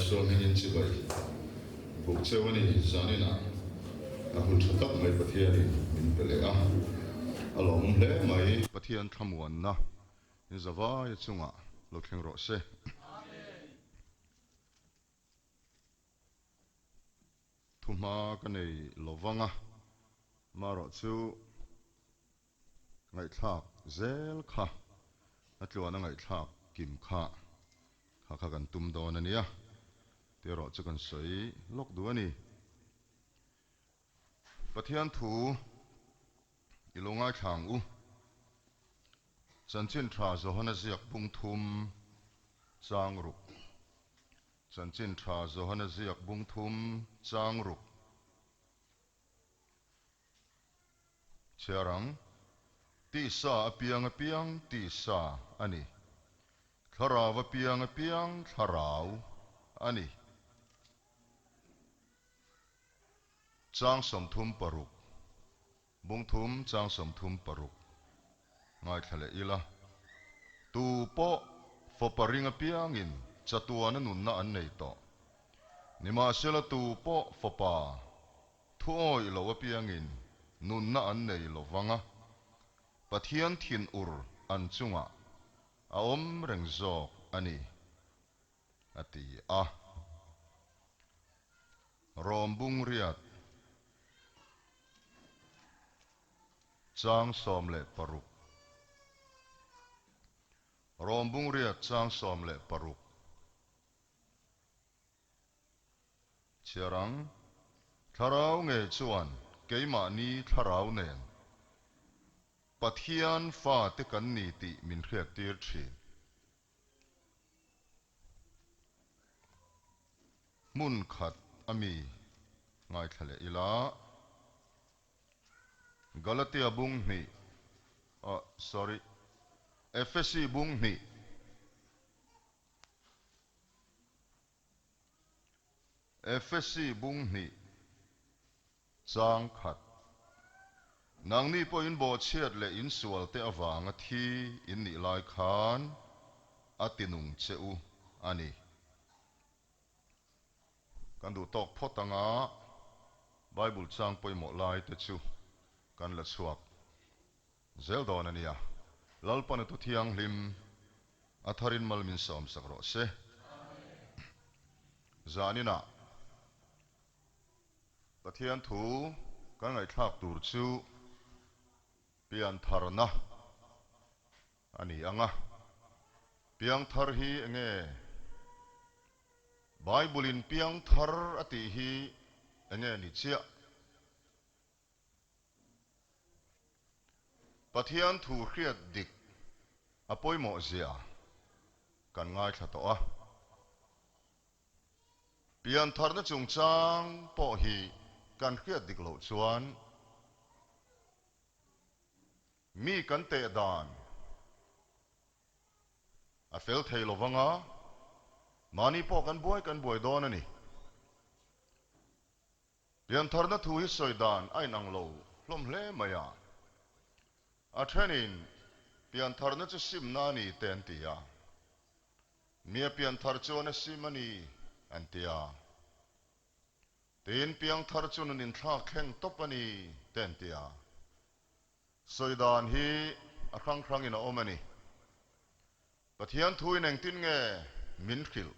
Pastor hmingin chibai buk cheu a ni. Zaninah a hun tha tak mai Pathianin min pe leh a, a lawmawm hle mai. Pathian thlamuanna in zavaia chungah lo thleng rawh se. Thuhma ka nei lovang a, marawh chu ngaihthlak zel kha a tluan a ngaihthlak kim kha kha kha kan tum dawn a nia tih erawh chu kan sawi lawk duh a ni. Pathian thu i lo ngaithla ang u. Chanchin tha Johana ziak bung thum chang ruk. Chanchin tha Johana ziak bung thum chang ruk chhiar ang. Tisa apiang apiang tisa a ni. Thlarau apiang apiang thlarau a ni. Chang 36. Bung thum chang 36 ngaithla leh ila, tu pawh fawpa ring apiangin chatuana nunna an nei tawh. Nimahsela tu pawh fawpa thu awih lo apiangin nunna an nei lo vang a, Pathian thinur an chungah a awm reng zawk a ni, a ti a. Rawm bung riat chang 16 Rawm bung riat chang 16 Chhiar ang, Thlarau nge chuan keimahni thlarau nen Pathian fate kan ni tih min hriattir thin. Hmun khat a mi ngaithla leh ila, Galatia bung hnih, oh sorry, Efesi bung hnih, Efesi bung hnih chang khat. Nangni pawh in bawhchhiat leh in sualte avanga thi in nih lai khan a tinung che u a ni. Kan duh tawk phawt anga Bible chang pawimawh lai te chu kan la chhuak zel dawn a nia. Lalpan a tu thianghlim a tharin mal min sawmsak rawh se. Zaninah. Pathian thu kan ngaihthlak tur chu piantharna a ni ang a. Piangthar hi enge? Bible-in piangthar a tih hi enge ni chiah? Pathian thu hriat dik a pawimawh zia kan ngaithla tawh a. Piantharna chungchang pawh hi kan hriat dik loh chuan mi kan teh dan a fel thei lo vang a, mahni pawh kan buai kan buai dawn a ni. Piantharna thu hi sawi dan a inang lo hlawm hle mai a. A thenin piantharna chu simna a ni te an ti a. Mia pianthar chuan a sim a ni, an ti a. Tin, piangthar chu nun inthlak thleng tawp a ni, te an ti a. Sawi dan hi a hrang hrangin a awm a ni. Pathian thuin engtin nge min hrilh?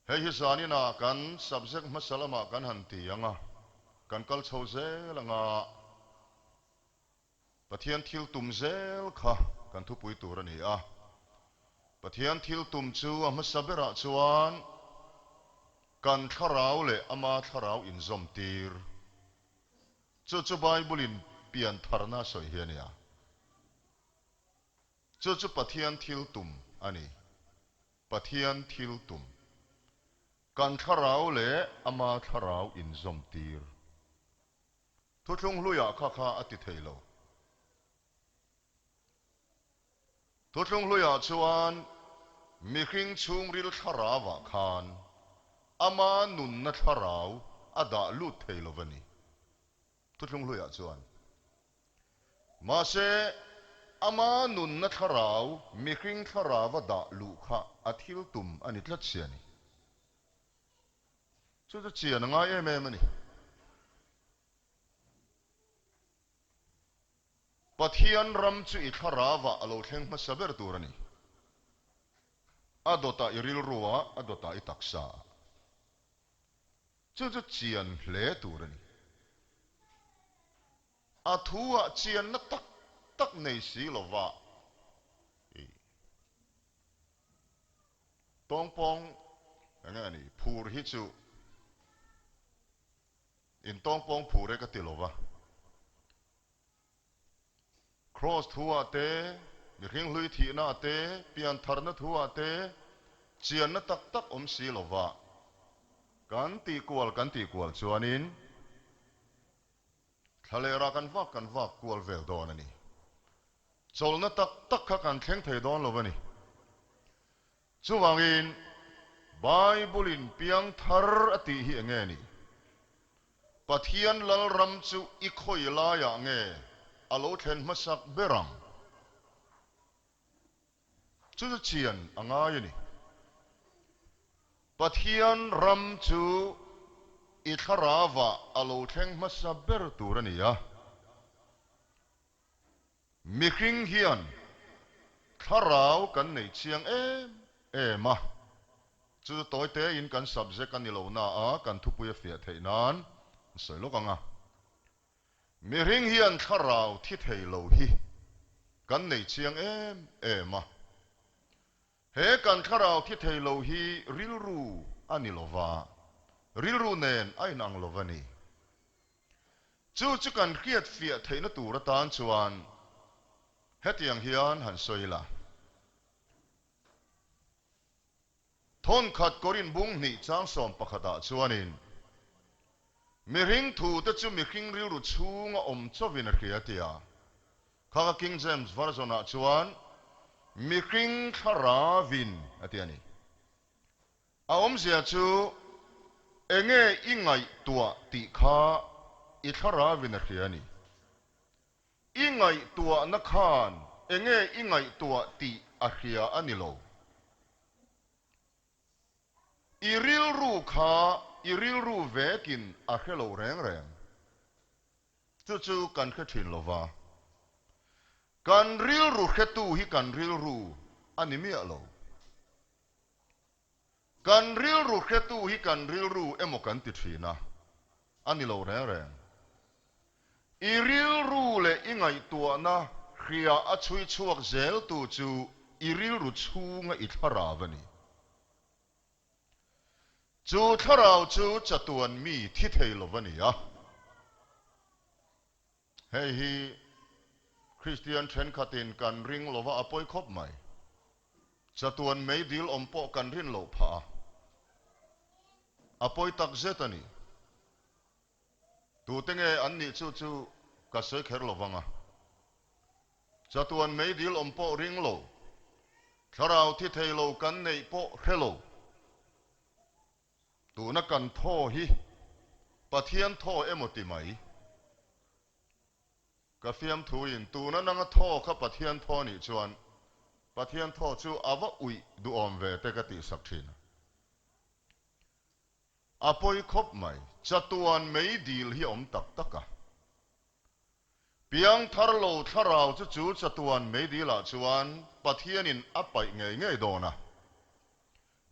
Hei hi zaninah kan subject hmasa lamah kan han ti ang a, kan kal chho zel ang a. Pathian thil tum zel kha kan thupui tur a ni a. Pathian thil tum chu a hmasa berah chuan kan thlarau leh ama thlarau inzawm tir. Chu chu Bible-in pian tharna a sawi hi a ni a. Chu chu Pathian thil tum a ni. Pathian thil tum. Kan thlarau leh ama thlarau inzawm tir. Thuthlung hluiah kha kha a ti thei lo. Thuthlung hluiah chuan mihring chhungril thlarauah khan ama nunna thlarau a dah lut thei lo va ni. Thuthlung hluiah chuan. Mahse, ama nunna thlarau mihring thlarau a dah luh kha a thil tum a ni tlat si a ni. Chu chu chian a ngai em em a ni. Pathian ram chu i thlarauah a lo thleng hmasa ber tur a ni. A dawtah i rilruah, a dawtah i taksaah. Chu chu chian hle tur a ni. A thu-ah chianna tak tak nei si lova i tawngpawng eng nge a ni, phur hi chu in tawngpawng phur e ka ti lova. Kraws thu-ah te, mihring hlui thihna-ah te, piantharna thu-ah te chianna tak tak awm si lova kan tihkual kan tihkual chuanin Thlalera kan vak kan vak kual vel dawn a ni. Chawlhna tak tak kha kan thleng thei dawn lo a ni. Chuvangin Bible-in piang thar a tih hi enge ni? Pathian Lalram chu i khawi laiah nge a lo thlen hmasak ber ang? Chu chu chian a ngai a ni. Pathian ram chu i thlarauah a lo thleng hmasa ber tur a ni a. Mihring hian thlarau kan nei chiang em em a. Chu chu tawi tein kan subject a ni lo na a, kan thupui a fiah theih nan an sawi lawk ang a. Mihring hian thlarau thi thei lo hi kan nei chiang em em a. He kan thlarau thi thei lo hi rilru a ni lo va, rilru nen a inang lo va ni. Chu chu kan hriat fiah theihna tur atan chuan hetiang hian han sawi la. Thawnkhat Korin bung hnih chang 11 ah chuanin, Mihring thute chu mihring rilru chhunga awm chauhin a hria tia. Kha ka King James Version ah chuan mihring thlaravin a ti a ni. A awmzia chu enge i ngaihtuah tih kha i thlaravin a hria a ni. I ngaihtuahna khan enge i ngaihtuah tih a hria a ni lo. I rilru kha i rilru vekin a hre lo reng reng. Chu chu kan hre thin lo va. Kan rilru hretu hi kan rilru a ni miah lo. Kan rilru hretu hi kan rilru emaw kan ti thin a, a ni lo reng reng. I rilru leh i ngaihtuahna hria a chhui chhuak zeltu chu i rilru chhunga i thlarau a ni. Chu thlarau chu chatuan mi thi thei lo a ni a. Hei hi Kristian thenkhatin kan ring lova a pawi khawp mai. Chatuan meidil awm pawh kan rin loh phah a, a pawi tak zet a ni. Tute nge an nih chu chu ka sawi kher lo vang a. Chatuan meidil awm pawh ring lo, thlarau thi thei lo kan neih pawh hre lo. Tuna kan thaw hi Pathian thaw emaw ti mai? Ka fiamthuin tuna nanga thaw kha Pathian thaw nih chuan Pathian thaw chu a va uih duhawm ve te ka tihsak thin a. A pawi khawp mai, chatuan meidil hi a awm tak tak a. Piangthar lo thlarau chu chu chatuan meidilah chuan Pathianin a paih ngei ngei dawn a.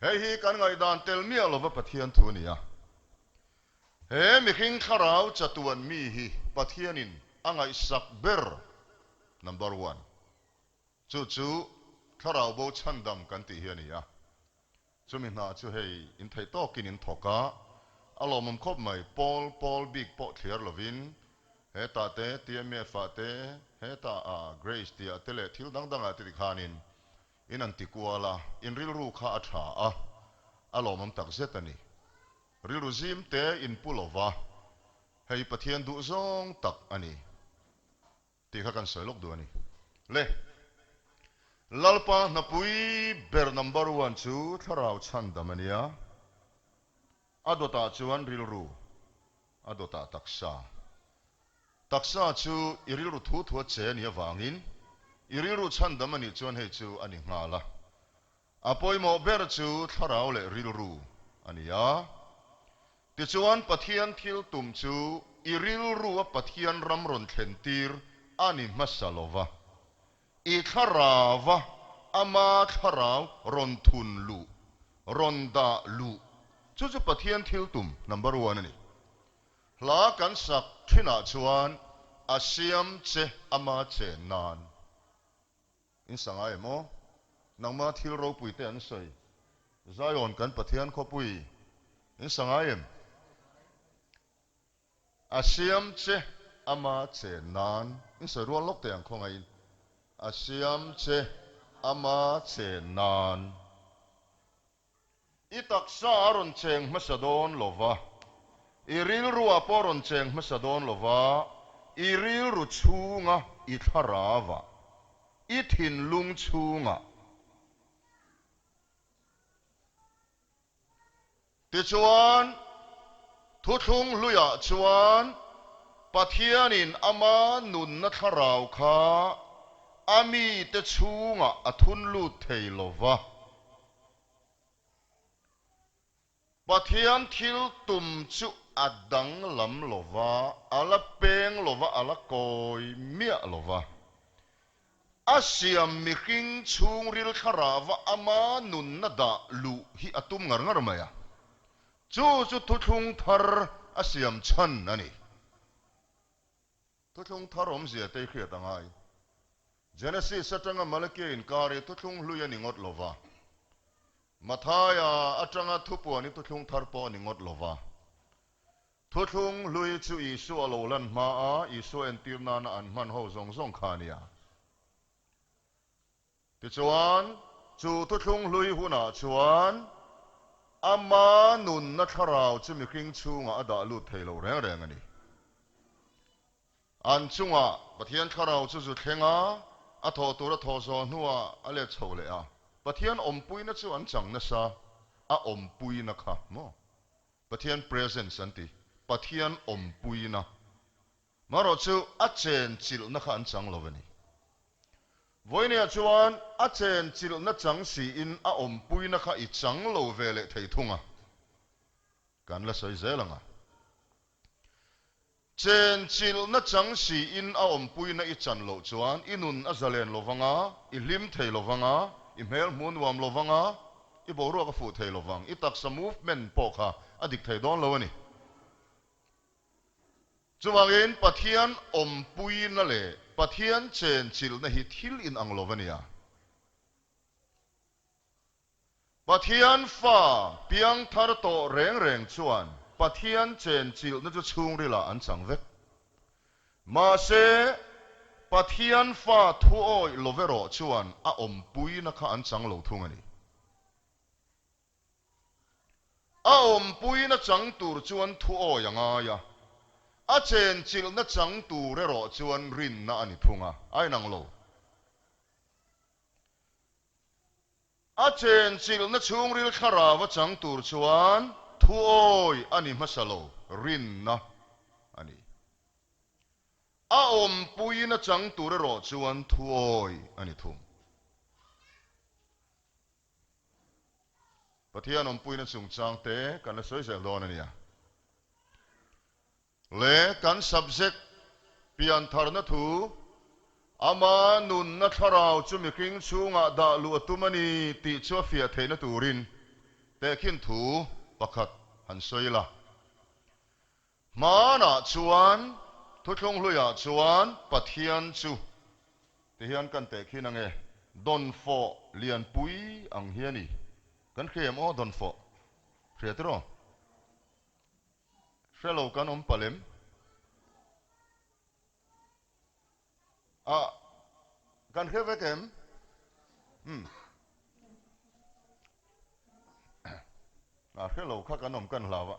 Hei hi kan ngaihdan tel miah lova Pathian thu a ni a. He mihring thlarau chatuan mi hi Pathianin a ngaihsak ber, number one, chu chu thlarau bo chhandam kan tih hi a ni a. Chumi hna chu hei in theih tawkin in thawk a, a lawmawm khawp mai. Pawl pawl bik pawh thliar lovin hetah te, TMF ah te, hetah ah Grace tih ah te leh thil dang dang ah te tikhanin in an ti kual a, in rilru kha a tha a, a lawmawm tak zet a ni. Rilru zim te in pu lova, hei Pathian duh zawng tak a ni. Tih kha kan sawi lawk duh a ni. Le, Lalpa hnapui ber number one chu thlarau chhandam a nia. A dawtah chuan rilru, a dawtah taksa. Taksa chu i rilru thu thua che a nih avangin i rilru chhandam a nih chuan hei chu a ni nghal a. A pawimawh ber chu thlarau leh rilru a ni a. Tichuan Pathian thil tum chu i rilrua Pathian ram rawn thlen tir a ni hmasa lo va, i thlarauva ama thlarau rawn thun luh, rawn dah luh, chu chu Pathian thil tum number one a ni. Hla kan sak thinah chuan a siam che ama chen nan. In sa ngai em aw? Nangma thil ropui te an sawi. Zion kan Pathian khawpui in sa ngai em? A siam che ama chen nan. In sawi rual lawk teh ang khawngaihin. A siam che ama chen nan. I taksa a rawn cheng hmasa dawn lo va, i rilruah pawh a rawn cheng hmasa dawn lo va, i rilru chhunga i thlarauah, i thinlung chhungah. Tichuan, thuthlung hluiah chuan Pathianin ama nunna thlarau kha a mite chhungah a thun lut thei lo va. Pathian thil tum chu a danglam lo va, a la peng lo va, a la kawi miah lo va. A siam mihring chhungril thlarauva ama nunna dah luh hi a tum ngar ngar mai a. Chu chu thuthlung thar a siam chhan a ni. Thuthlung thar awmzia te i hriat a ngai. Genesis atanga Malakia inkar hi thuthlung hlui a ni ngawt lo va. Mathaia atanga thupuan hi thuthlung thar pawh a ni ngawt lo va. Thuthlung hlui chu Isua lo lan hma a, Isua entir nana an hman ho zawng zawng kha a nia. Tichuan, chu thuthlung hlui hunah chuan ama nunna thlarau chu mihring chhungah a dah lut thei lo reng reng a ni. An chungah Pathian thlarau chu zu thleng a, a thawh tur a thawh zawh hnuah a let chho leh a. Pathian awmpuina chu an chang nasa, a awmpuina kha maw? Pathian presence an ti, Pathian awmpuina. Marawh chu a chen chilhna kha an chang lo a ni. Vawinia chuan a chen chilhna chang siin a awmpuina kha i chang lo ve leh thei thung a, kan la sawi zel ang a. Chen chilhna chang siin a awmpuina i chan loh chuan i nun a zalen lo vang a, i hlim thei lo vang a, i hmel hmu nuam lo vang a, i boruak a fuh thei lo vang, i taksa movement pawh kha a dik thei dawn lo a ni. Chuvangin Pathian awmpuina leh Pathian chen chilhna hi thil inang lo a nia. Pathian fa piang thar tawh reng reng chuan Pathian chen chilhna chu chhungrilah an chang vek. Mahse, Pathian fa thuawih lo erawh chuan a awmpuina kha an chang lo thung a ni. A awmpuina chang tur chuan thuawi a ngai a, a chen chilhna chang tur erawh chuan rinna a ni thung a, a inang lo. A chenchilhna chhungril thlarau a chang tur chuan thuawi a ni hmasa lo, rinna a ni. A awmpuiin a chang tur erawh chuan thuawi a ni thung. Pathian awmpuina chungchang te kan la sawi zel dawn a nia. Le kan subject piantharna thu, ama nunna thlarau chu mihring chhungah dah luh a tum a ni tih chu a fiah theihna turin tehkhin thu pakhat han sawi la. Hmanah chuan thuthlung hluiah chuan Pathian chu tihian kan tehkhin ange, dawnfawh lianpui ang hi a ni. Kan hria em aw dawnfawh? Hria tiraw? Hre lo kan awm palh em? Ah, kan hre vek em? Hmm. Ah, hre lo kha kan awm kan hlau a.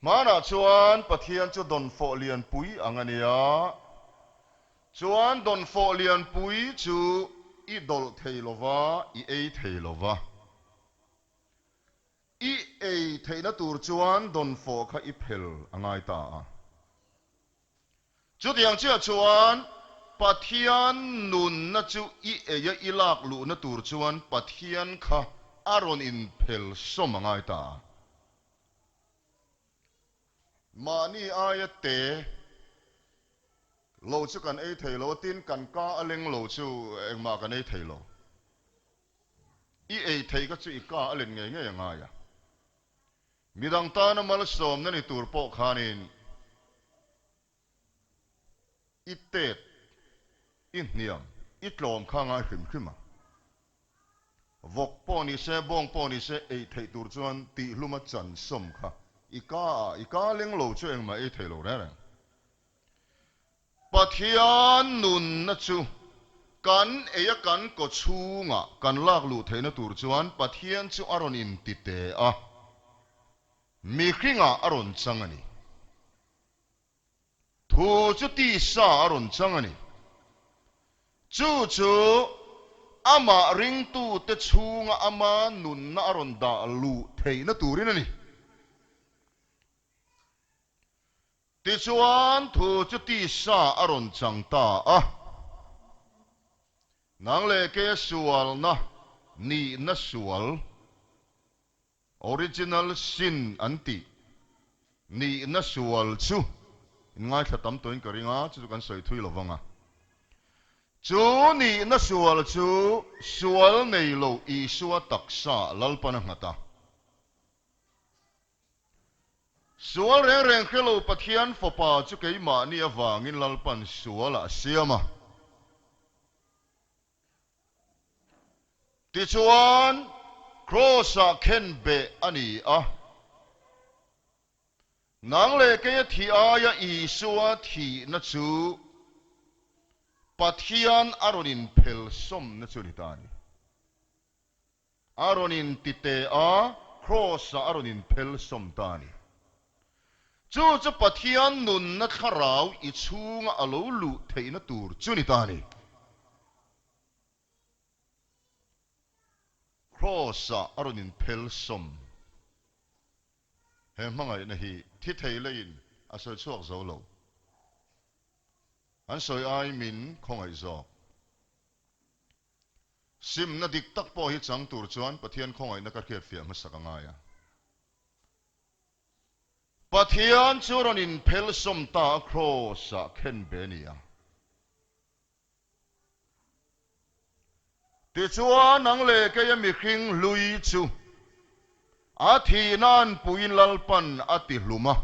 Hmanah chuan Pathian chu dawnfawh lianpui ang a nia. Chuan dawnfawh lianpui chu i dawlh thei lo va, i ei thei lo va. I ei theihna tur chuan dawnfawh kha i phel a ngai ta a. Chutiang chiah chuan Pathian nunna chu i ei a i lak luhna tur chuan Pathian kha a rawn inphel sawm a ngai ta a. Mahni aia te lo chu kan ei thei lo a, tin kan ka a leng lo chu engmah kan ei thei lo. I ei thei kha chu i ka a len ngei ngei a ngai a. Midang tana malsawmna ni tur pawh khanin i tet, i hniam, i tlawm kha ngai hrim hrim a. Vawk pawh ni se, bawng pawh ni se ei theih tur chuan tihluma chan sawm kha i ka ah, i ka leng lo chu engmah ei thei lo reng reng. Pathian nunna chu kan ei a kan kaw chhungah kan lak luh theihna tur chuan Pathian chu a rawn inti te a, mihringah a rawn chang a ni. Thu chu tisa a rawn chang a ni. Chu chu amah ringtute chhunga ama nunna a rawn dah luh theihna turin a ni. Tichuan thu chu tisa a rawn chang ta a. Nang leh keia sualna nihna sual. Original sin an tih nihna sual chu in ngaithla tam tawhin ka ring a, chu chu kan sawi thui lo vang a. Chu nihna sual chu sual nei lo Isua taksa Lalpan a nghat a. Sual reng reng hre lo Pathian Fapa chu keimahni avangin Lalpan sualah a siam a. Tichuan, Kraws-ah khen beh a ni a. Nang leh keia thih aia Isua thihna chu Pathian a rawn inphel sawmna chu a ni ta a ni. A rawn inti teh a, Kraws-ah a rawn inphel sawm ta a ni. Chu chu Pathian nunna thlarau i chhunga a lo luh theihna tur chu ni ta a ni. Kraws-ah a rawn inphel sawm. He hmangaihna hi thi thei leiin a sawi chhuak zo lo. An sawi ai min khawngaih zawk. Simna dik tak pawh hi chang tur chuan Pathian khawngaihna ka hriatfiah hmasak a ngai a. Pathian chu rawn inphel sawm ta a Kraws-ah khen be a ni a. Tichuan nang leh keia mihring hlui chu a thihna an puiin Lalpan a ti hlum a.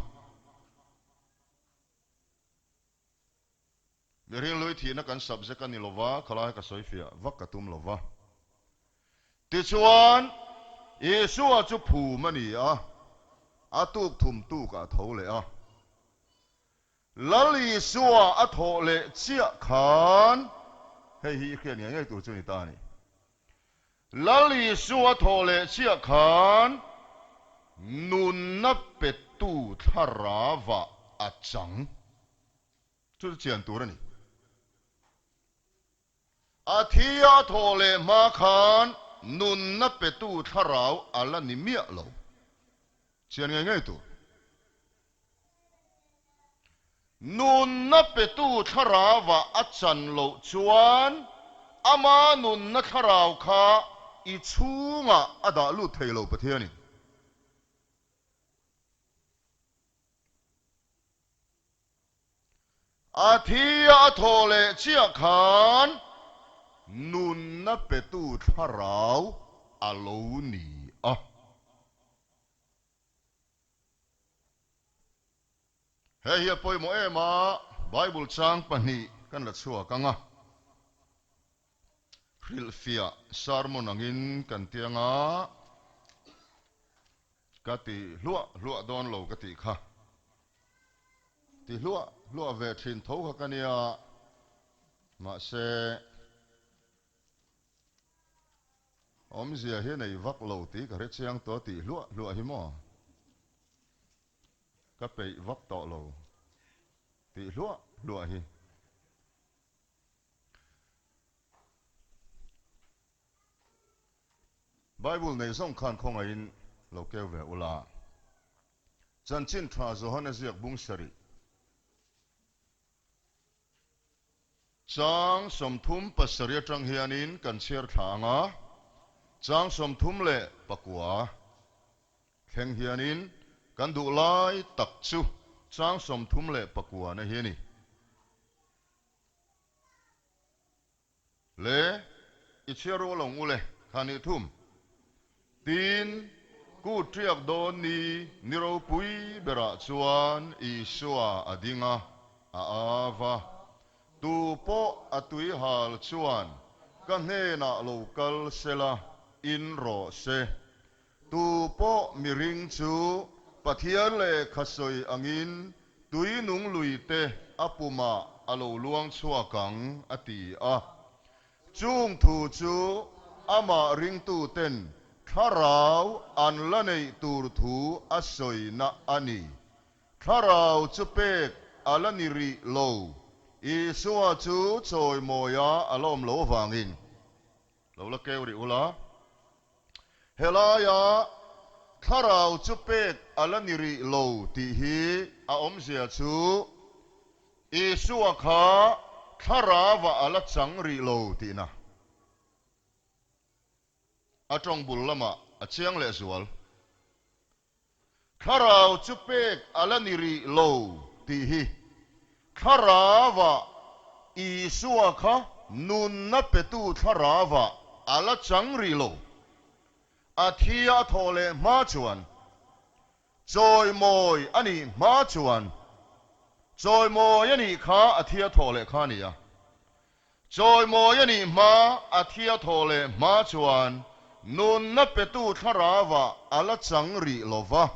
Mihring hlui thihna kan subject a ni lova, khalai ka sawi fiah vak ka tum lova. Tichuan, Isua chu phum a ni a, a tuk thum tukah a tho leh a. Lal Isua a thawh leh chiah khan, hei hi i hriat ngei ngei tur chu a ni ta a ni. Lal Isua thawh leh chiah khan nunna petu thlarauah a chang. Chu chu chian tur a ni. A thi a thawh leh hma khan nunna petu thlarau a la ni miah lo. Chian ngei ngei tur. Nunna petu thlarauah a chan loh chuan ama nunna thlarau kha i chhungah a dah lut thei lo Pathianin. A thi a thawh leh chiah khan nunna petu thlarau a lo ni a. Hei hi a pawimawh em a, Bible chang pahnih kan la chhuak ang a, hrilhfiah sermon angin kan ti ang a, ka ti hluah hluah dawn lo ka tih kha, ti hluah hluah ve thin tho kha ka nia, mahse, Awmzia hi nei vak lo tih ka hre chiang tawh tih hluah hluah hi maw? Ka peih vak tawh lo tih hluah hluah hi. Bible nei zawng khan khawngaihin lo keu ve ula. Chanchin tha Johana ziak bung sarih. Chang 37 atang hianin kan chhiar thla ang a, chang 34 thleng hianin kan duh lai tak chu. Chang 39 na hi a ni. Le, i chhiar rual ang u le, kha nih thum. Tin, kut ṭiak dawn ni ni ropui berah chuan Isua a ding a, a av a. Tu pawh a tui hal chuan ka hnenah lo kal sela, in rawh se. Tu pawh miring chu Pathian lehkha sawi angin tui nung lui te a pumah a lo luang chhuak ang, a ti a. Chung thu chu amah ringtuten thlarau an la neih tur thu a sawina a ni. Thlarau chu pek a la ni rih lo, Isua chu chawimawia a la awm lo avangin. Lo la keu rih ula. Helaia thlarau chu pek a la ni rih lo tih hi a awmzia chu Isua kha thlarauah a la chang rih lo tihna. A tawng bul lamah a chiang lehzual. Thlarau chu pek a la ni rih lo tih hi Thlarauah Isua kha nunna petu Thlarauah a la chang rih lo. A thi a thawh leh hma chuan, chawimawi a nih hma chuan, chawimawi a nih kha a thi a thawh leh kha a ni a. Chawimawi a nih hma, a thia thaw leh hma chuan nunna petu thlarauah a la chang rih lo va.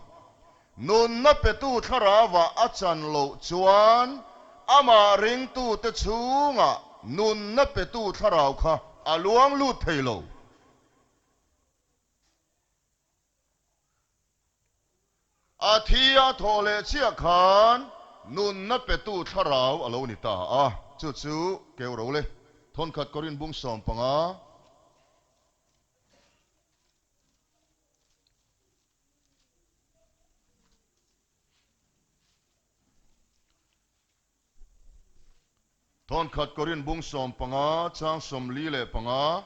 Nunna petu thlarauah a chan loh chuan amah ringtute chhungah nunna petu thlarau kha a luang lut thei lo. A thi a thawh leh chiah khan nunna petu thlarau a lo ni ta a, chu chu keu ro le thawnkhat Korin bung 15. Thawnkhat Korin bung 15 chang 45.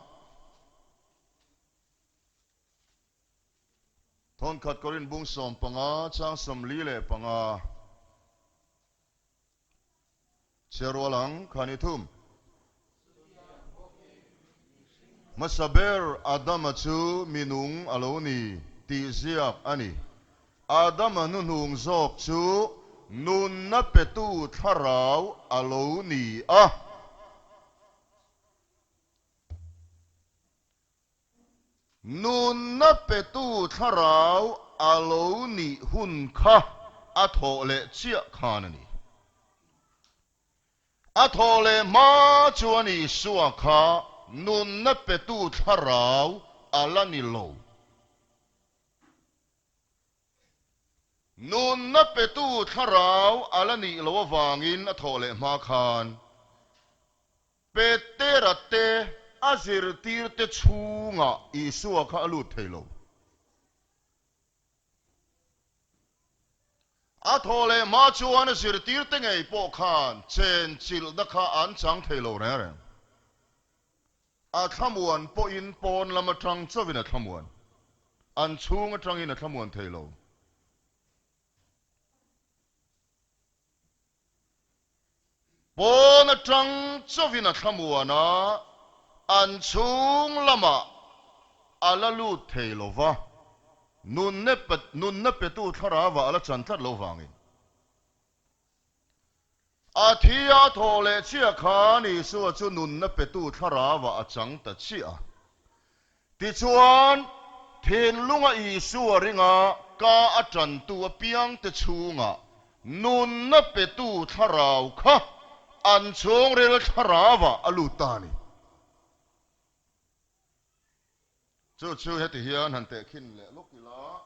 Thawnkhat Korin bung 15 chang 45 chhiar rual ang kha ni thum. Hmasa ber Adama chu minung a lo ni tih ziak a ni. Adama hnuhnung zawk chu nunna petu thlarau a lo ni a. Nunna petu thlarau a lo nih hun kha a thawh leh chiah khan a ni. A thawh leh hma chuan Isua kha nunna petu thlarau a la ni lo. Nunna petu thlarau a la nih loh avangin a thawh leh hma khan Petera te a zirtirte chhungah Isua kha a lut thei lo. A thawh leh hma chuan a zirtirte ngei pawh khan chenchilhna kha an chang thei lo reng reng. A thlamuan pawhin pawn lam atang chauhin a thlamuan. An chhung atangin a thlamuan thei lo. Pawn atang chauhin a thlamuan a, an chhung lamah a la lut thei lo va, nunna petu thlarauah a la chan tlat lo vangin. A thi a thawh leh chiah khan Isua chu nunna petu thlarauah a chang ta chiah a. Tichuan, thinlunga Isua ringa ka a tantu apiangte chhungah nunna petu thlarau kha an chhungril thlarauah a lut ta a ni. Chu chu heti hian han tehkhin leh lawk ila.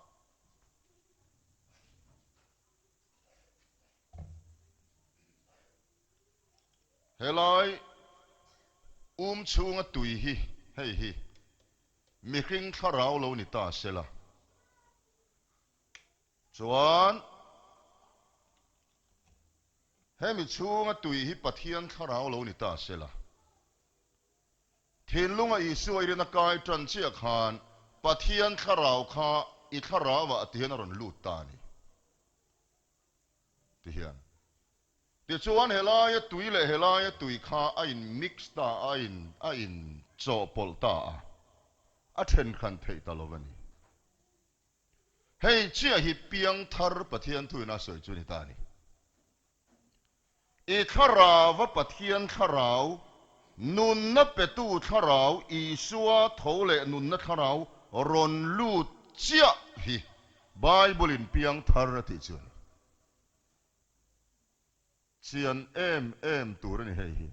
Helai um chhunga tui hi hei hi mihring thlarau lo ni ta sela chuan hemi chhunga tui hi Pathian thlarau lo ni ta sela thinlunga Isua i rina kai tan chiah khan Pathian thlarau kha i thlarauah tihian a rawn lut ta a ni. Ti hian. Tichuan helaia tui leh helaia tui kha a in mix ta a, a in a in chawhpawlh ta a, a thenkhan theih ta lo a ni. Hei chiah hi piangthar Pathian thuin a sawi chu ni ta a ni. I thlarauva Pathian thlarau, nunna petu thlarau Isua tho leh nunna thlarau rawn lut chiah hi Bible-in piangthar a tih chu a ni. Chian em em tur a ni hei hi.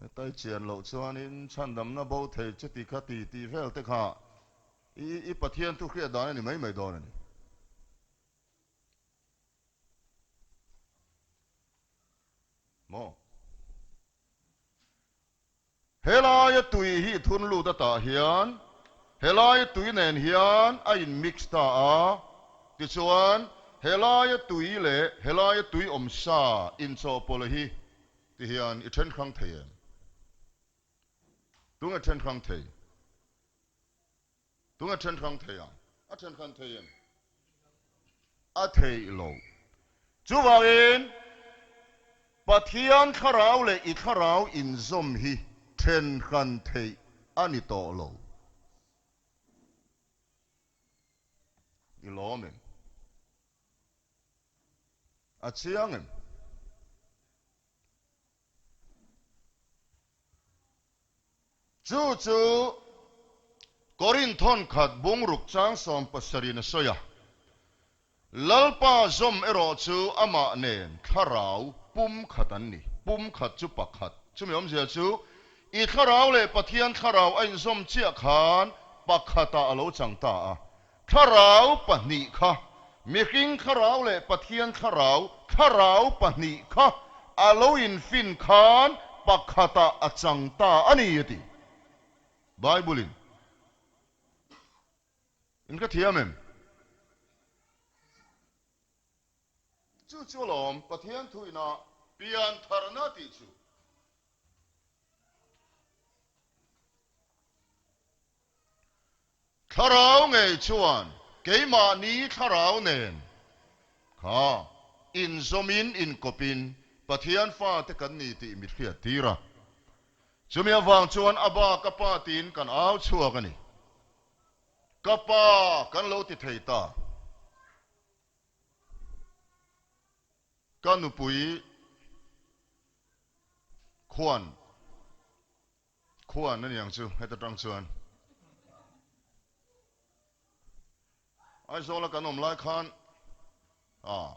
Hetai chian loh chuanin chhandamna bo thei chuti kha ti tih vel te kha i Pathian thu hriat dan a ni mai mai dawn a ni. Maw? Helaia tui hi thun lut atah hian helaia tui nen hian a in mix ta a, tichuan helaia tui leh helaia tui awm sa inchawhpawlh hi ti hian i then hrang thei em? Tunge then hrang thei? Tunge then hrang thei ang? A then hran thei em? A theih lo. Chuvangin, Pathian thlarau leh i thlarau inzawm hi then hran theih a ni tawh lo. I lawm em? A chiang em? Chu chu Korinth thawnkhat bungruk chang sawmpasarih a sawi a, Lalpa zawm erawh chu amah nen thlarau pumkhat an ni. Pumkhat chu pakhat. Chumi awmzia chu i thlarau leh Pathian thlarau a inzawm chiah khan pakhatah a lo chang ta a. Thlarau pahnih kha, mihring thlarau leh Pathian thlarau, thlarau pahnih kha a lo infin khan pakhatah a chang ta a ni, a ti. Bible-in in ka thiam em? Chu chu alawm Pathian thuina piantharna tih chu. Thlarau ngei chuan keimahni thlarau nen kha inzawmin inkawpin Pathian fate kan ni tih mi hriat tir a. Chumi avang chuan a ba ka pa tiin kan au chhuak a ni. Ka pa kan lo ti thei ta. Ka nupui khuan. Khuan a niang chu heta tang chuan Aizawla kan awm lai khan a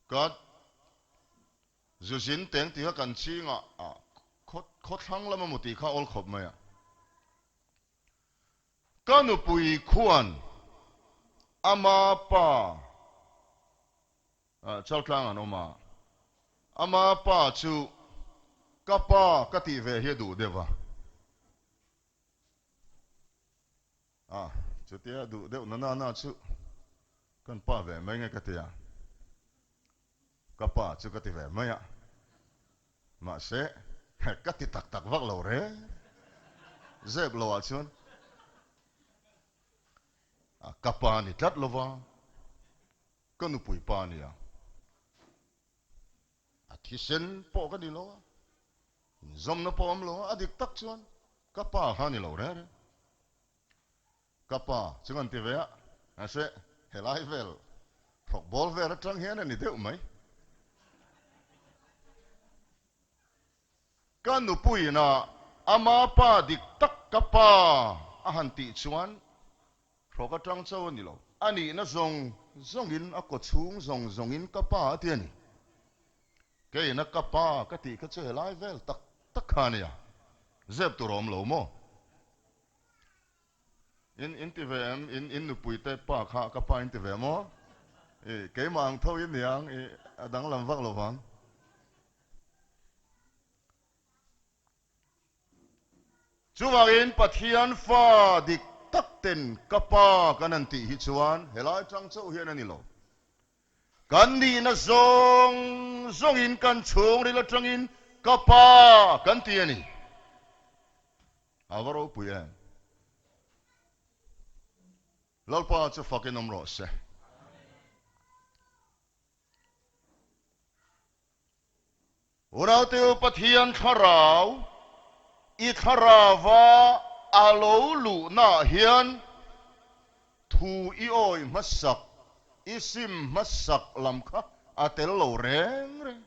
ka zuzin teng tih kha kan chingah a khawthlang lama mu tih kha awl khawp mai a. Ka nupui khuan ama pa Chaltlang an awm a, ama pa chu ka pa ka tih ve hi a duh deuh a. A, chutia duh deuh na na na chu kan pa ve mai nge ka ti a, ka pa chu ka ti ve mai a, mahse ka ti tak tak vak lo reng zep lo ah chuan ka pa ni tlat lo va. Ka nupui pa nia, a thisen pawh ka ni lo a, inzawmna pawh awm lo a, a dik tak chuan ka pa kha a ni lo reng reng. Ka pa chu kan ti ve a, mahse helai vel hrawk bawl vel atang hian a ni deuh mai. Ka nupuiin a ama pa dik tak ka pa a han tih chuan Hrawk atang cho a ni lo. A nihna zawng zawngin a kawchhung zawng zawngin ka pa a ti a ni. Keina ka pa ka tih kha chu helai vel tak tak kha a nia. Zep tur a awm lo maw? In in ti ve em? In in nupui te pa kha ka pa in ti ve maw? I keimah ang tho in niang i a danglam vak lo vang. Chuvangin Pathian fa dik tak ten ka pa kan han tih hi chuan helai tang chauh hian a ni lo. Kan nihna zawng zawngin kan chhungril atangin ka pa kan ti a ni. A va ropui em? Lalpa chu fakin awm rawh se. Unaute u, Pathian thlarau i thlarauva a lo luhnaah hian thu i awi hmasak, i sim hmasak lam kha a tel lo reng reng.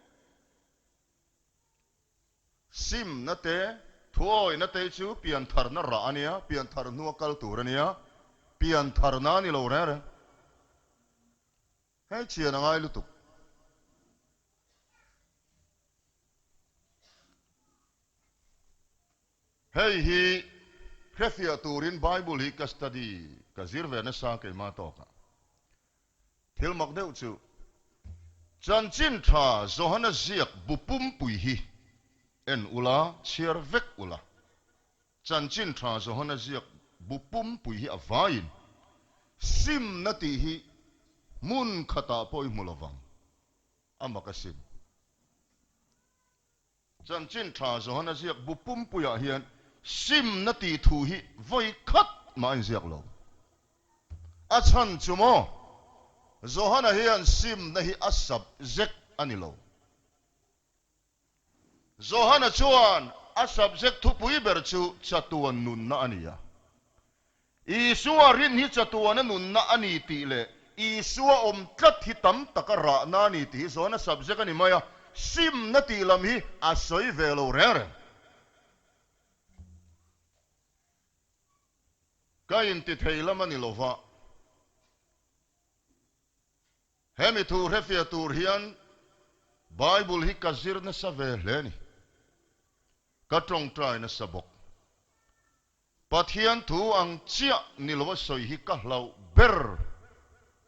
Simna te, thuawihna te chu piantharna rah a nia, pianthar hnua kal tur a nia, piantharna a ni lo reng reng. Hei chian a ngai lutuk. Hei hi hrefiah turin Bible hi ka study, ka zir ve nasa keimah tawkah. Thil mak deuh chu Chanchin Tha Johana ziak bu pumpui hi en ula, chhiar vek ula. Chanchin Tha Johana ziak bu pumpui hi a vaiin simna tih hi hmun khatah pawh i hmu lovang, a mak asin. Chanchin Tha Johana ziak bu pumpuiah hian simna tih thu hi vawi khat mah a inziak lo. A chhan chu maw? Johana hian simna hi a subject a ni lo. Johana chuan a subject thupui ber chu chatuan nunna a ni a. Isua rin hi chatuana nunna a ni tih leh Isua awm tlat hi tam taka rahna a ni tih hi zawn a subject a ni mai a, simna tih lam hi a sawi ve lo reng reng. Ka inti thei lam a ni lo va. Hemi thu hrefiah tur hian Bible hi ka zir nasa ve hle a ni. Ka tawngtai nasa bawk. Pathian thu ang chiah ni lo a sawi hi ka hlauh ber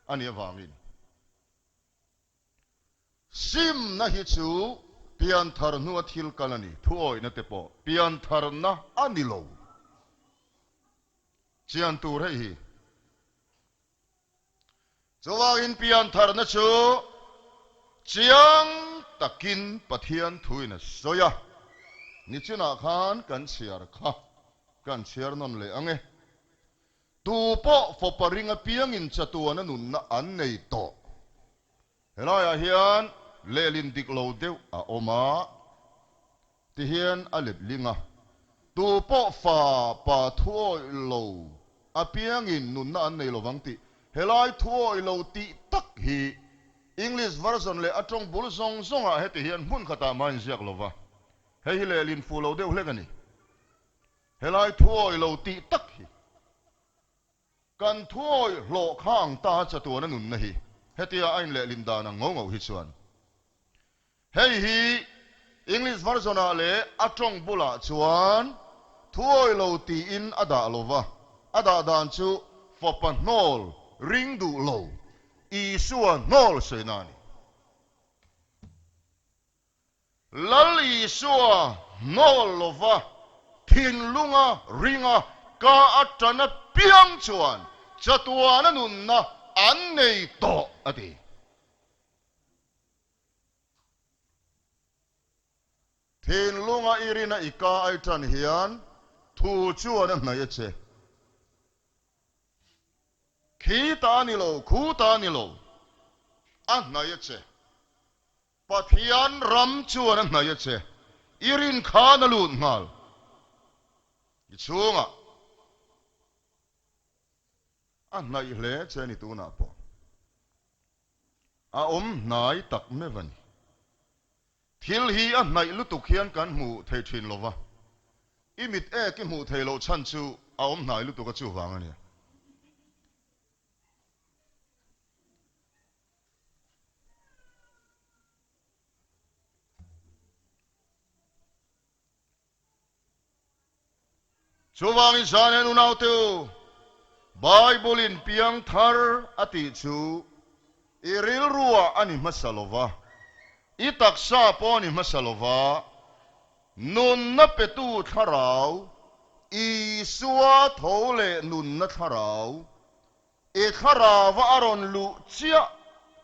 a nih avangin simna hi chu pianthar hnua thil kal a ni, thuawihna te pawh piantharna a ni lo. Chian tur hei hi. Chuvangin piantharna chu chiang takin Pathian thuin a sawi a, nichinah khan kan chhiar kha kan chhiar nawn leh ang e. Tu pawh fawpa ring apiangin chatuana nunna an nei tawh. Helaiah hian lehlin dik lo deuh a awm a, tihian a letling a, Tu pawh fa pa thuawih lo apiangin nunna an nei lovang tih helai thuawih lo tih tak hi English version leh a tawng bul zawng zawngah heti hian hmun khatah mah a inziak lo va, hei hi lehlin fuh lo deuh hlek a ni. Helai thuawih lo tih tak hi. Kan thuawih hlawh kha ang ta chatuana nunna hi hetia a inlehlin dan ang ngo ngo hi chuan hei hi English version ah leh a tawng bulah chuan thuawih lo tiin a dah lo va, a dah dan chu fapa hnawl ring duh lo Isua hnawl sawi na a ni. Lal Isua hnawl lova thinlunga ringa ka atan apiang chuan chatuana nunna an nei tawh, a ti. Thinlunga i rina i ka ai tan hian thu chuan a hnaih a che. Khi ta a ni lo, khu ta a ni lo, a hnaih a che. Pathian ram chuan a hnaih a che, i rin khan a lut nghal. I chhungah a hnaih hle che a ni tunah pawh. A awm hnai tak meuh a ni. Thil hi a hnaih lutuk hian kan hmu thei thin lo va, i mit ek i hmuh theih loh chhan chu a awm hnai lutuk a chuvang a nia. Chuvangin Zane unaute u, Bible-in piang thar a tih chu i rilruah a ni hmasa lo va, i taksa pawh a ni hmasa lo va, nunna petu thlarau, Isua tho leh nunna thlarau, I thlarauva a rawn luh chiah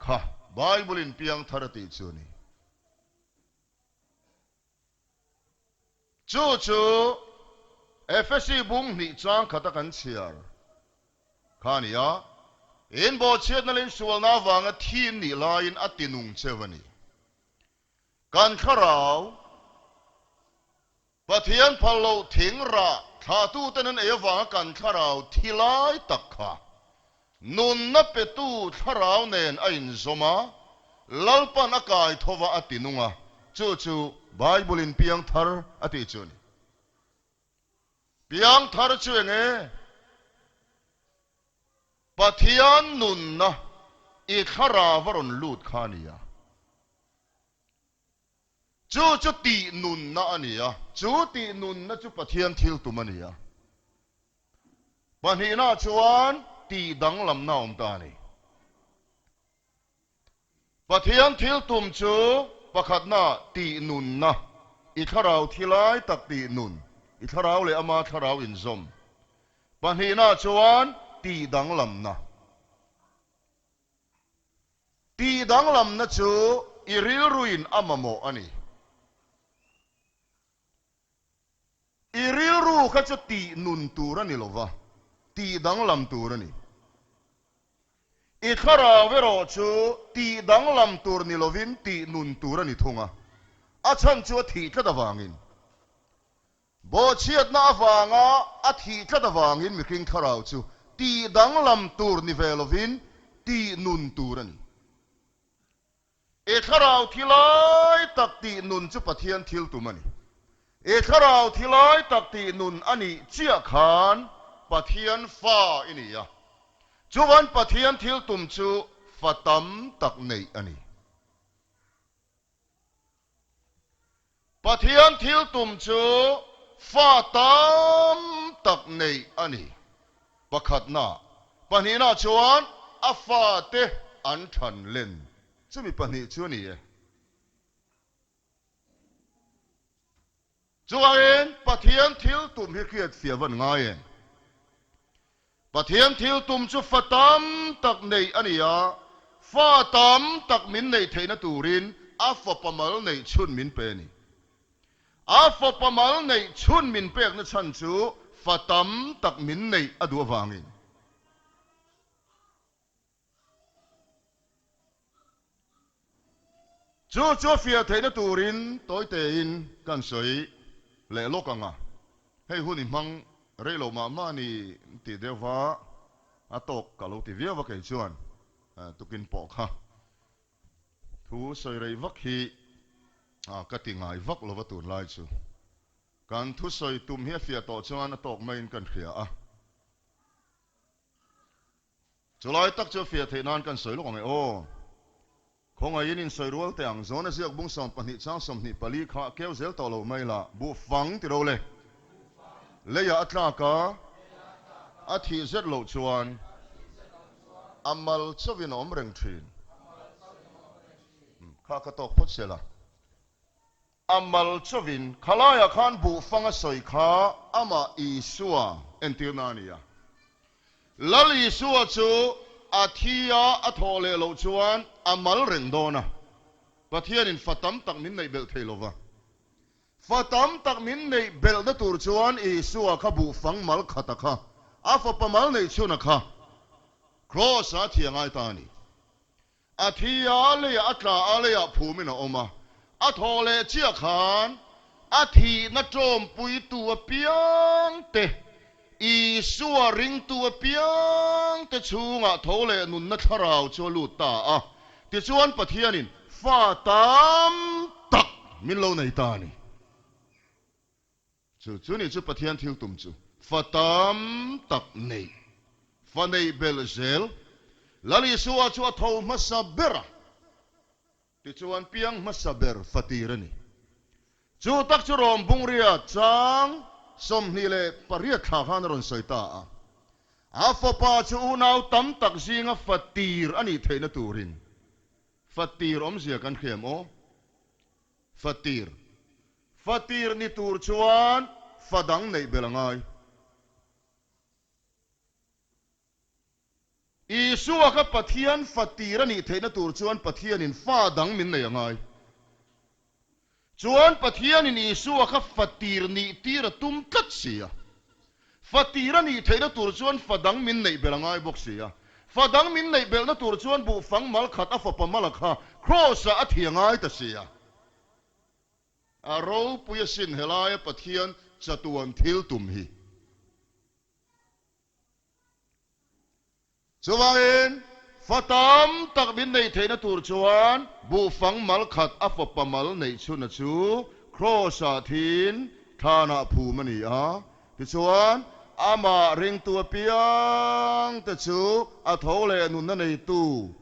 kha Bible-in piang thar a tih chu a ni. Chu chu Efesi bung hnih chang khata kan chhiar. Kha a ni a, in bawhchhiatna leh in sualna avanga thi in nih laiin a ti nung cheu a ni. Kan thlarau, Pathian phal loh thing rah thlahtuten an ei avanga kan thlarau thi lai tak kha nunna petu thlarau nen a inzawm a, Lalpan a kai thova a ti nung a, chu chu Bible-in piangthar a tih chu a ni. Piangthar chu eng e? Pathian nunna i thlarau a rawn lut kha a ni a. Chu chu tih nunna a ni a, chu tih nunna chu Pathian thil tum a ni a. Pahnihna chuan tih danglamna a awm ta a ni. Pathian thil tum chu pakhatna tih nunna, i thlarau thi lai tak tih nun, i thlarau leh ama thlarau inzawm. Pahnihna chuan tih danglamna. Tih danglamna chu i rilruin a mamawh a ni. I rilru kha chu tih nun tur a ni lo va, tih danglam tur a ni. I thlarau erawh chu tih danglam tur ni lovin tih nun tur a ni thung a, a chhan chu a thih tlat avangin. Bawhchhiatna avanga a thih tlat avangin mihring thlarau chu tih danglam tur ni ve lovin tih nun tur a ni. I thlarau thi lai tak tih nun chu Pathian thil tum a ni. I thlarau thi lai tak tih nun a nih chiah khan Pathian fa i ni a. Chuan Pathian thil tum chu fa tam tak neih a ni. Pathian thil tum chu fa tam tak neih a ni. Pakhatna, pahnihna chuan a fate an than len. Chumi pahnih chu a ni e. Chuvangin Pathian thil tum hi hriatfiah van ngai em? Pathian thil tum chu fa tam tak neih a ni a, fa tam tak min neih theihna turin a fapa mal neih chhun min pe a ni. A fapa mal neih chhun min pekna chhan chu fa tam tak min neih a duh avangin. Chu chu a fiah theihna turin tawi tein kan sawi leh lawk ang a, hei hun i hmang rei lo mah mah a ni tih deuhva a tawk ka lo ti viau a kei chuan tukin pawh kha thu sawi rei vak hi ka ti ngai vak lova tunlai chu kan thusawi tum hi a fiah tawh chuan a tawk maiin kan hria a. Chulai tak chu a fiah theih nan kan sawi lawk ang e aw. Khawngaihin in sawi rual teh ang, Zawna ziak bung 12 chang 24 kha keu zel tawh lo mai la, buh fang ti ro le. Leiah a tlak a, a thih zet loh chuan a mal chauhin a awm reng thin. Kha ka tawk phawt se la. A mal chauhin khalaiah khan buhfang a sawi kha amah Isua entirna a ni a. Lal Isua chu a thi a, a thawh leh loh chuan a mal reng dawn a. Pathianin fa tam tak min neih belh thei lo va. Fa tam tak min neih belhna tur chuan Isua kha buhfang mal khata kha, a fapa mal neih chhuna kha Kraws-ah a thi a ngai ta a ni. A thi a, leiah a tla a, leiah phumin a awm a. A thawh leh chiah khan a thihna ṭawmpuitu apiangte, Isua ringtu apiangte chhungah tho leh nunna thlarau chu a lut ta a. Tichuan Pathianin fa tam tak min lo nei ta a ni. Chu chu nih chu Pathian thil tum chu fa tam tak neih, fa neih belh zel. Lal Isua chu a tho hmasa ber a, tichuan piang hmasa ber fa tir a ni. Chu tak chu Rom Bungria chang 28 thla khan a rawn sawi ta a. A fapa chu unau tam tak zinga fa tir a nih theihna turin fa tir awmzia kan hriam aw. Fa tir. Fa tir ni tur chuan fa dang neih belh a ngai. Isua kha Pathian fa tir a nih theihna tur chuan Pathianin fa dang min neih a ngai. Chuan Pathianin Isua kha fa tir nih tir a tum tlat si a. Fa tir a nih theihna tur chuan fa dang min neih belh a ngai bawk si a. Fa dang min neih belhna tur chuan buhfang mal khat a fapa mala kha Kraws-ah a thi a ngai ta si a. A ropui asin helaia Pathian chatuan thil tum hi. Chuvangin, fa tam tak min neih theihna tur chuan buhfang mal khat a fapa mal neih chhuna chu Kraws-ah thin thlanah phum a ni a. Tichuan, amah ringtu apiangte chu a tho leh nunna neitu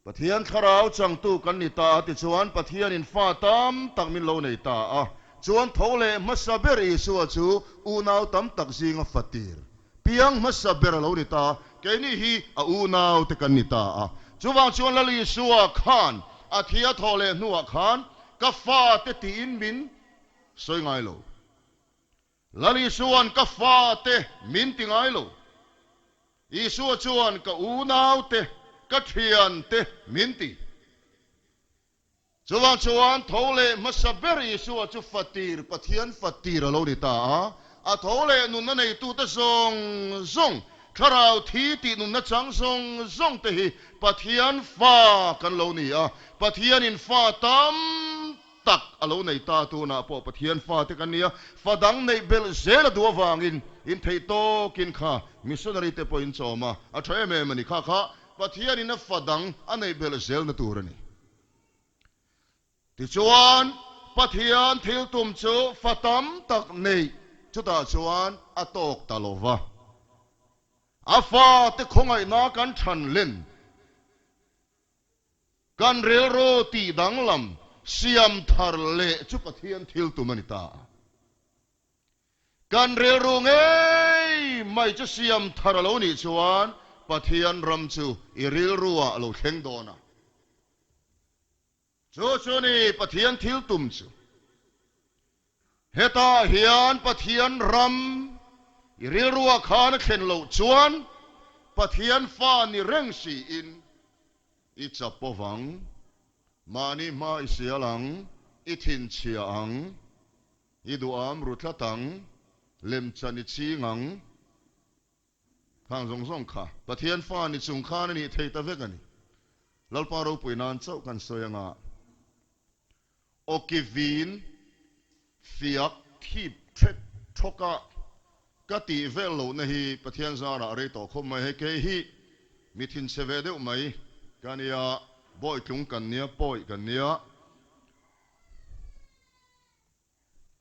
Pathian thlarau changtu kan ni ta a, tichuan Pathianin fa tam tak min lo nei ta a. Chuan tho leh hmasa ber Isua chu unau tam tak zinga fatir, piang hmasa ber a lo ni ta a, keini hi a unau te kan ni ta a. Chuvang chuan Lal Isua khan a thi a thawh leh hnuah khan ka fate tiin min sawi ngai lo. Lal Isua'n ka fate min ti ngai lo. Isua chuan ka unaute, ka thiante min ti. Chuvang chuan tho leh hmasa ber Isua chu fatir, Pathian fatir a lo ni ta a. A tho leh nunna neitute zawng zawng, thlarau thi tih nunna chang zawng zawng te hi Pathian fa kan lo ni a. Pathianin fa tam tak a lo nei ta tunah pawh Pathian fate kan nia, fa dang neih belh zel a duh avangin in theih tawkin kha missionary te pawh in chawm a, a tha em em a ni. Kha kha Pathianin a fa dang a neih belh zelna tur a ni. Tichuan, Pathian thil tum chu fa tam tak neih chutah chuan a tawk ta lo va. A fate khawngaihna kan than len. Kan rilru tih danglam siam thar leh chu Pathian thil tum a ni ta a. Kan rilru ngei mai chu siam thar a lo nih chuan Pathian ram chu i rilruah a lo thleng dawn a. Chu chu ni Pathian thil tum chu. Hetah hian Pathian ram i rilruah khan a thlen loh chuan Pathian fa ni reng siin i chap awvang, mahni hma i sial ang, i thinchhia ang, i duham ru tlat ang, lemchan i ching ang. Khang zawng zawng kha Pathian fa ni chung khan a nih thei ta vek a ni. Lalpa ropui nan chauh kan sawi anga awki vin fiak thip thek thawk a ka tih vel lohna hi Pathian zarah a rei tawh khawp mai. Hei kei hi mi thinchhe ve deuh mai ka nia, bawitlung kan nia, pawi kan nia.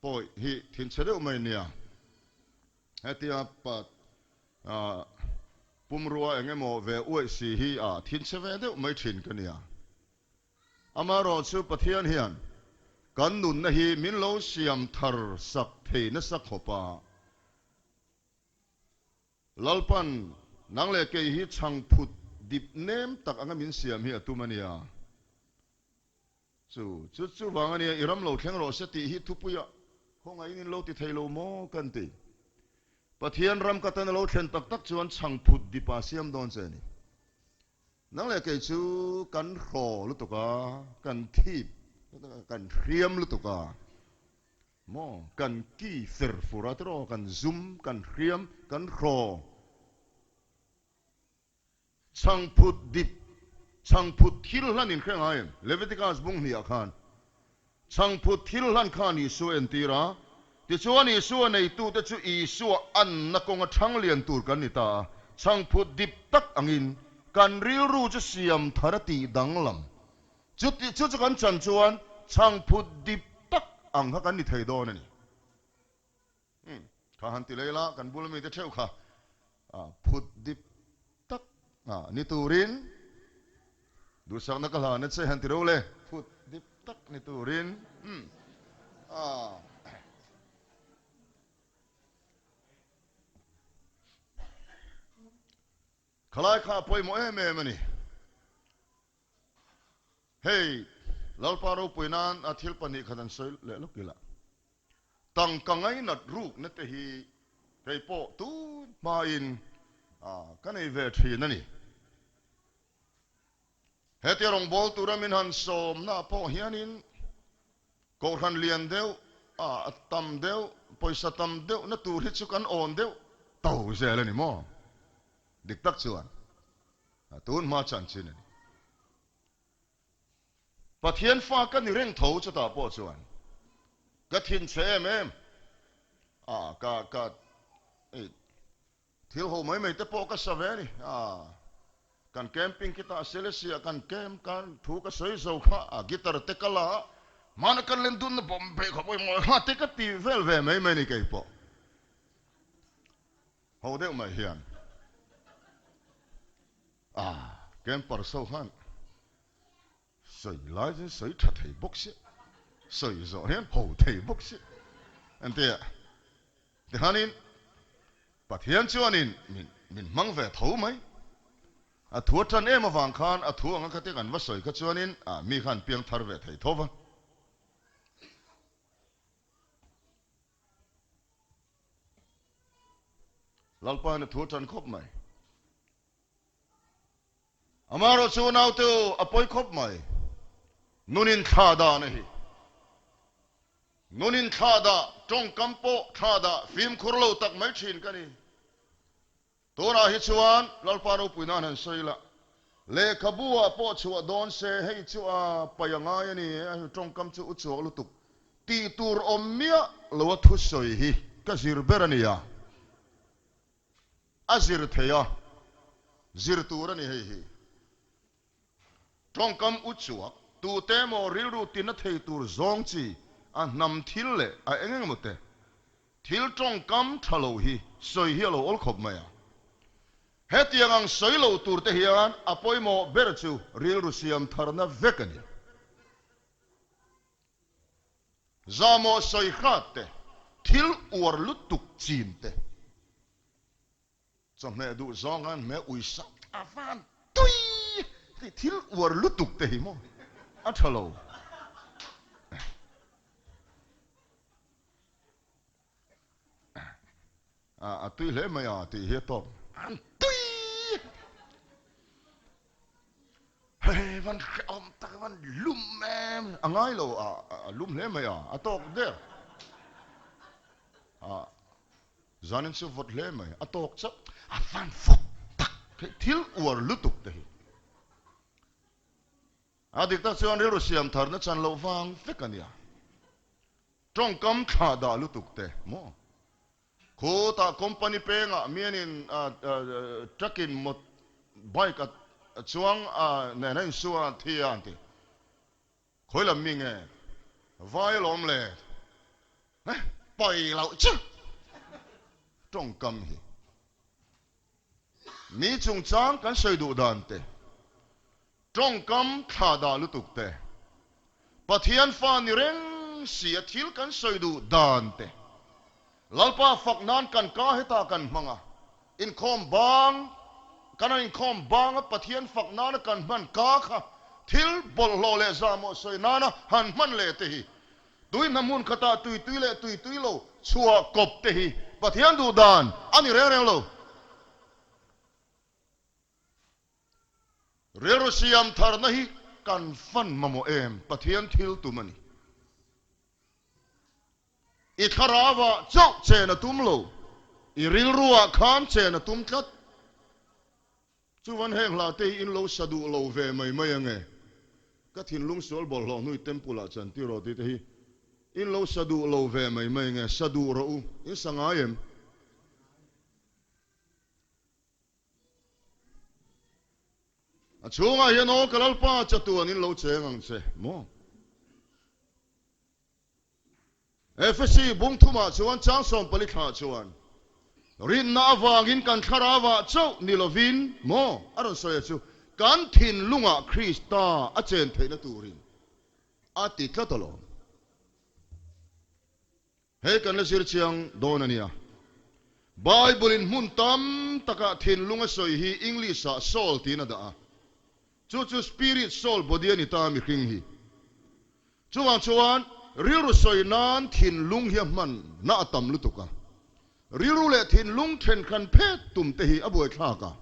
Pawi hi thinchhe deuh mai nia. Hetia pa pumrua eng emaw ve uaih si hi a thinchhe ve deuh mai thin ka nia. Amaherawh chu Pathian hian kan nunna hi min lo siam thar sak thei nasa khawp a. Lalpan nang leh kei hi chhangphut dip nem tak anga min siam hi a tum a nia. Chu chu chuvang a nia, i ram lo thleng rawh se tih hi thupuia khawngaihin in lo ti thei lo maw kan ti. Pathian ram ka tan a lo thlen tak tak chuan chhangphut dipa siam dawn che a ni. Nang leh kei chu kan hraw lutuk a, kan thip, kan hriam lutuk a, maw kan ki fer fur a tiraw, kan zum, kan hriam, kan hraw. Chhangphut dip, chhangphut thil hlan in hre ngai em? Leviticus bung hniah khan chhangphut thil hlan khan Isua entir a, tichuan Isua neitute chu Isua anna kawnga chhang lian tur kan ni ta a, chhangphut dip tak angin kan rilru chu siam thar a tih danglam. Chuti chu chu kan chan chuan chhangphut dip tak ang kha kan ni thei dawn a ni. Umm, kha han ti lei la, kan bul mite theuh kha phut dip tak ni turin duhsakna ka hlan a che han ti ro le, phut dip tak ni turin umm ah. Khalai kha a pawimawh em em a ni. Hei, Lalpa ropui nan a thil 2 khat an sawi leh lawk ila. Tangka ngainat rukna te hi kei pawh tun hmain ka nei ve thin a ni. Hetia rawngbâwl tura min han sawmnaah pawh hianin Kohhran lian deuh. A tam deuh, pawisa tam deuhna tur hi chu kan awn deuh to zel a ni maw? Dik tak chuan a tun hma chanchin a ni. Pathian fa ka ni reng tho chutah pawh chuan ka thinchhe em em a, ka ka Thil ho mai mai te pawh ka sa ve a ni. Aa, kan camping khi tah Selesih ah kan camp kan thu ka sawi zo kha a guitar te ka la a, hmana kan len dunna Bombay kha pawimawh kha te ka ti vel ve mai mai a ni kei pawh. Ho deuh mai hian aa camper so khan Sawi lai chuan sawi tha thei bawk si, sawi zawh hian ho thei bawk si. Entia, tihanin Pathian chuanin min min hmang ve tho mai. A thu a tan em avang khan a thu anga khatia kan va sawi kha chuanin ah mi khan piang thar ve thei tho va. Lalpa hian a thu a tan khawp mai. Amaherawh chu naute u a pawi khawp mai. Nun in thla dah na hi. Nun in thla dah, tawngkam pawh thla dah fimkhur lo tak mai thin ka ni. Tunah hi chuan Lalpa ropui nan han sawi la, lehkhabu ah pawh chhuah dawn se hei chu a paih a ngai a ni, hei tawngkam chu u chhuak lutuk tih tur awm miah lo a thusawi hi ka zir ber a nia. A zir thei a, zir tur a ni hei hi. Tawngkam u chuak, tute emaw rilru tina thei tur zawng chi a hnam thil leh a eng engemaw te thil tawngkam tha lo hi sawi hi a lo awl khawp mai a. Hetiang ang sawi lo tur te hian a pawimawh ber chu rilru siam tharna vek a ni. Zahmawh sawi hrat te, thil uar lutuk chin te, chawhmeh duh zawng khan hmeh ui sak a van tui tih thil uar lutuk te hi maw a tha lo. A tui hle mai a tih hi a tawp. An tui! Hei van hrehawm tak van lum em! A ngai lo a, a lum hle mai a, a tawk der. A zanin chu vawt hle mai, a tawk chauh. A van vawt tak hei thil uar lutuk te hi. A dik tak chuan rilru siam tharna chan loh vang vek a nia. Tawngkam thlah dah lutuk te maw? Khutah company pengah mianin truck in mot bike a chuang a nen a insu a thi a an ti. Khawi lam mi nge? Vai alawm le. Eh, pai loh che! Tawngkam hi. Mi chungchang kan sawi duh dan te. Tawngkam thla dah lutuk te, Pathian fa ni reng si a thil kan sawi duh dan te, Lalpa fak nan kan ka hetah kan hmang a, inkhawm bang kan an inkhawm bang a Pathian fak nana kan hman ka kha thil bawlhhlawh leh zahmawh sawi nana han hman leh te hi tui hna hmun khatah tui tui leh tui tui lo chhuah kawp te hi Pathian duh dan a ni reng reng lo. Rilru siam tharna hi kan fan mamawh em? Pathian thil tum a ni. I thlarauah chauh chen a tum lo, i rilruah khan chen a tum tlat. Chuvan heng hla te hi in lo sa duh lo ve mai mai ange. Ka thinlung sual bawlhhlawh hnui temple ah chan tiraw tih te hi in lo sa duh lo ve mai mai ange, sa duh rawh u, in sa ngai em? A chhungah hian aw ka Lalpa chatuan in lo cheng ang che maw? Efesi bung thumah chuan chang 14 thlah chuan rinna avangin kan thlarauah chauh ni lovin maw a rawn sawi a chu kan thinlungah Krista a chen theihna turin a ti tlat alawm. Hei kan la zir chiang dawn a nia. Bible in hmun tam takah thinlung a sawi hi English ah soul tiin a dah a. Chu chu spirit, soul, body a ni ta mihring hi. Chuvang chuan rilru sawi nan thinlung hi a hman na a tam lutuk a. Rilru leh thinlung thenkhan phet tum te hi a buaithlak a.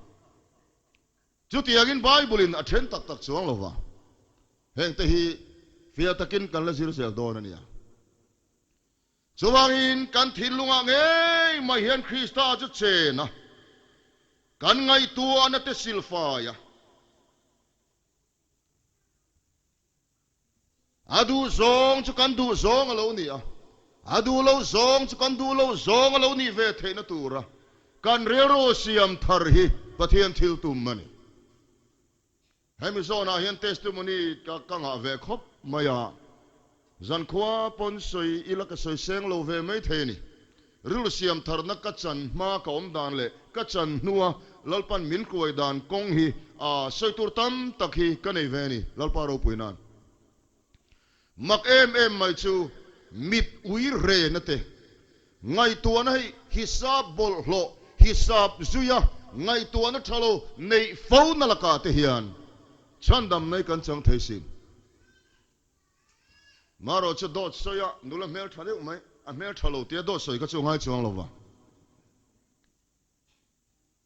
Chutiangin Bible in a then tak tak chuang lo va. Hengte hi fiah takin kan la zir zel dawn a nia. Chuvangin kan thinlungah ngei mai hian Krista chu chen a, kan ngaihtuahna te silfai a. A duh zawng chu kan duh zawng a lo ni a, a duh lo zawng chu kan duh lo zawng a lo nih ve theihna tura kan rilru siam thar hi Pathian thil tum a ni. Hemi zawnah hian testimony ka ka ngah ve khawp mai a, zankhua pawn sawi ila ka sawi seng lo ve mai thei a ni. Rilru siam tharna ka chan hma ka awm dan leh ka chan hnua Lalpan min hruai dan kawng hi a sawi tur tam tak hi ka nei ve a ni, Lalpa ropui nan. Mak em em mai chu mit ui rena te ngaihtuahna hei hisap bawlhhlawh, hisap zuia ngaihtuahna tha lo neih fo na lakah te hian chhandam mai kan chang thei sin. Marawh chu dawt sawi a, nula hmel tha deuh mai, a hmel tha lo tia dawt sawi kha chu ngai chuang lo va.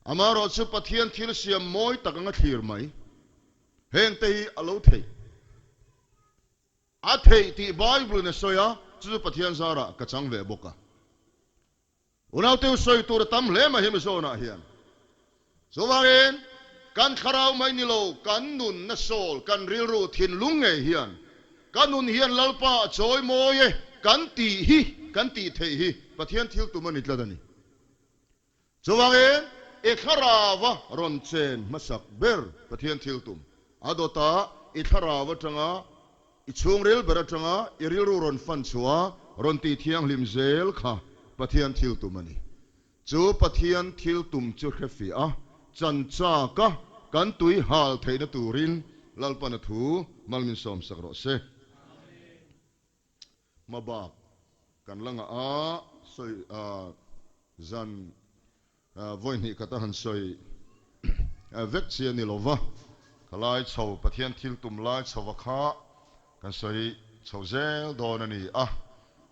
Amarawh chu Pathian thil siam mawi tak anga thlir mai, heng te hi a lo theih. A theih tih Bible in a sawi a, chu chu Pathian zarah ka chang ve bawk a. Unauteu sawi tur a tam hle mai hemi zawnah hian. Chuvangin, kan thlarau mai ni lo, kan nunna sawl, kan rilru thinlung ngei hian, ka nun hian Lalpa a chawi mawi e, kan tih hi, kan tih theih hi Pathian thil tum a ni tlat a ni. Chuvangin, i thlarauva rawn chen hmasak ber Pathian thil tum a dawtah i thlarau atanga I chhungril ber atanga i rilru rawn fan chhuah a, rawn tih thianghlim zel kha Pathian thil tum a ni. Chu Pathian thil tum chu hrefiah a, chan chak a, kan tui hal theihna turin Lalpan a thu mal min sawmsak rawh se. Hmabak kan la ngah a, sawi zan Vawi hnih khat a han sawi vek chi a ni lo va, ka lai chho Pathian thil tum lai chhova kha kan sawi chho zel dawn a ni a,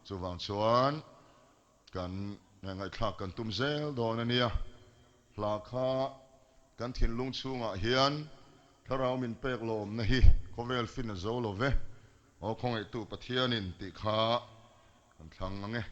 chuvang chuan kan ngaihthlak kan tum zel dawn a nia. Hla kha kan thinlung chhungah hian thlarau min pek lawmna hi khawvel fin a zo lo ve, aw khawngaihtu Pathianin tih kha kan thlang ang e.